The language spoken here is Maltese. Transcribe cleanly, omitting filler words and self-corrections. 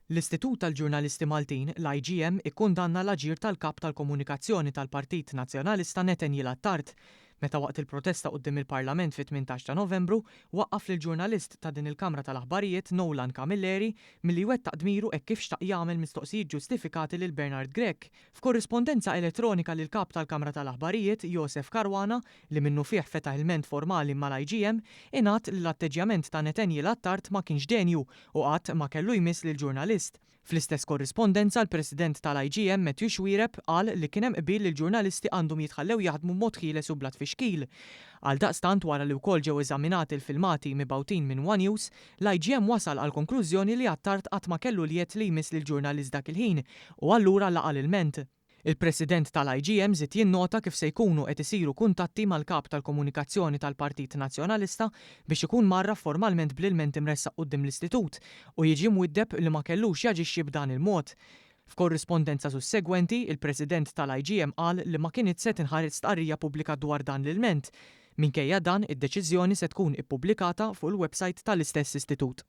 L-Istitut tal-Ġurnalisti Maltin, l-IGM, ikkundanna l-aġir tal-Kap tal-Komunikazzjoni tal-Partit Nazzjonalista Nathaniel Attard meta waqt il-protesta quddiem il-Parlament fit-18 ta' Novembru waqqaf lill-ġurnalist ta' din il-kamra tal-aħbarijiet Nolan Camilleri milli jwettaq dmiru hekk kif xtaq jagħmel mistoqsijiet ġustifikati lil Bernard Grech. F'korrispondenza elettronika lill-Kap tal-Kamra tal-Aħbarijiet, Josef Caruana, li minnufih fetaħ ilment formali mal-IGM, ingħad li l-atteġġjament ta' Nathaniel Attard ma kienx denju u qatt ma kellu jmiss lill-ġurnalist. Fl-istess korrispondenza l-President tal-IGM Matthew Xuereb qal li kien hemm qbil li l-ġurnalisti għandhom jitħallew jaħdmu b'mod ħieles u bla tfixkil. Għaldaqstant wara li wkoll ġew eżaminati l-filmati mibgħutin minn one News, l-IGM wasal għall-konklużjoni li Attard qatt ma kellu l-jedd li jmiss lill-ġurnalist dak il-ħin u allura laqa' l-ilment. Il-President tal-IGM żied jinnota kif se jkunu qed isiru kuntatti mal-Kap tal-Komunikazzjoni tal-Partit Nazzjonalista biex ikun mgħarraf formalment bl-ilment imressaq quddiem l-Istitut u jiġi mwiddeb li ma kellux jaġixxi b'dan il-mod. F'korrispondenza sussegwenti, il-President tal-IGM qal li ma kinitx se tinħareġ stqarrija pubblika dwar dan l-ilment. Minkejja dan, id-deċiżjoni se tkun ippubblikata fuq il-websajt tal-istess istitut.